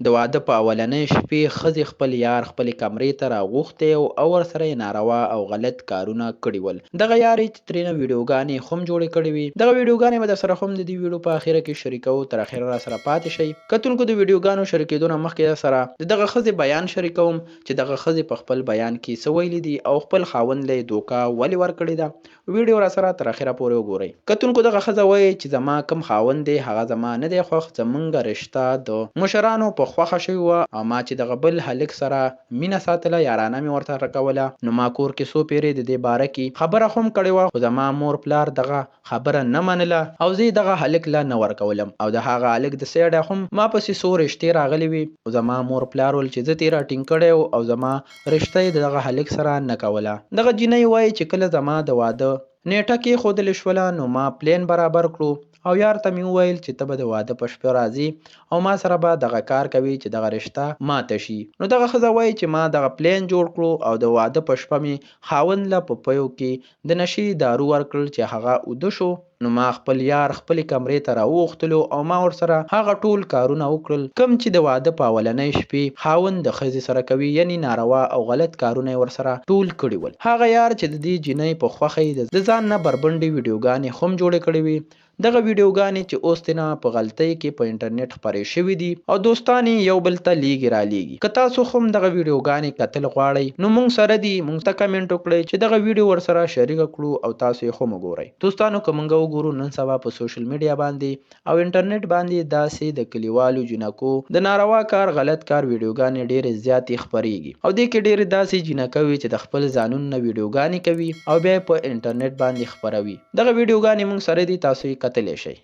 د واده په اولنۍ شپې ښځې خپل یار خپلې کمرې ته راغوښتی و او ورسره یې ناروا او غلط کارونه کړي ول. دغه یار یې چې ترېنه ویډیوګانې هم جوړې کړې وې. دغه ویډیوګانې به درسره هم د دې ویډیو په اخره کې شریکوو، تر اخره راسره پاتې شئ. کتونکو د ویډیوګانو شریکېدو نه مخکې درسره د دغه ښځې بیان شریکوم چې دغه ښځې په خپل بیان کې څه ویلي دي او خپل خاوند له یې دوکه ولې ورکړې ده. ویډیو راسره تر اخره پورې وګورئ. کتونکو دغه ښځه وایې چې زما کوم خاوند دی هغه زما نه دی خوښ، زمونږ رشته د مشرانو په خوښه شوې وه او ما چې دغه بل هلک سره مینه ساتله، یارانه مې ورسره کوله، نو ما کور کې څو پیرې د دې باره کې خبره هم کړې وه خو زما مور پلار دغه خبره نه منله او زه یې دغه هلک له نه ورکولم او د هغه هلک د سیډه هم ما پسې څو رشتې راغلې وې خو زما مور پلار ول چې زه ترې راټینګ کړی او زما رشته یې د دغه هلک سره نه کوله. دغه جینۍ وایي چې کله زما د واده نېټه کېښودل شوله نو ما پلان برابر کړو او یار ته مې وویل چې ته به د واده په شپه راځې او ما سره به دغه کار کوې چې دغه رشته ماته شي. نو دغه ښځه وایي چې ما دغه پلان جوړ کړو او د واده په شپه مې خاوند له په پیو کې د نشې دارو ورکړل چې هغه اوده شو نو ما خپل یار خپلې کمرې ته راوغوښتلو او ما ورسره هغه ټول کارونه وکړل کوم چې د واده په اولنۍ شپې خاوند د ښځې سره کوي، یعنی ناروا او غلط کارونه یې ورسره ټول کړي ول. هغه یار چې د دې جینۍ په خوښه یې د ځان نه بربنډې ویډیوګانې هم جوړې کړې وې، دغه ویډیوګانې چې اوس ترېنه په غلطۍ کې په انټرنیټ خپرې شوې دي او دوستان یې یو بل ته لیږي رالیږي. که تاسو هم دغه ویډیوګانې کتل غواړئ نو مونږ سره دي مونږ ته کمنټ وکړئ چې دغه ویډیو ورسره شریکه کړو او تاسو یې هم وګورئ. دوستانو که مونږ وګورو نن سبا په سوشل میډیا باندې او انټرنیټ باندې داسې د کلیوالو جینکو د ناروا کار غلط کار ویډیوګانې ډیرې زیاتې خپریږي او دې کې ډیرې داسې جینکوي چې د خپل ځانونو نه ویډیوګانې کوي او بیا یې په انټرنیټ باندې خپروي. دغه ویډیوګانې مونږ سره دي تاسو یې کتلی شئ.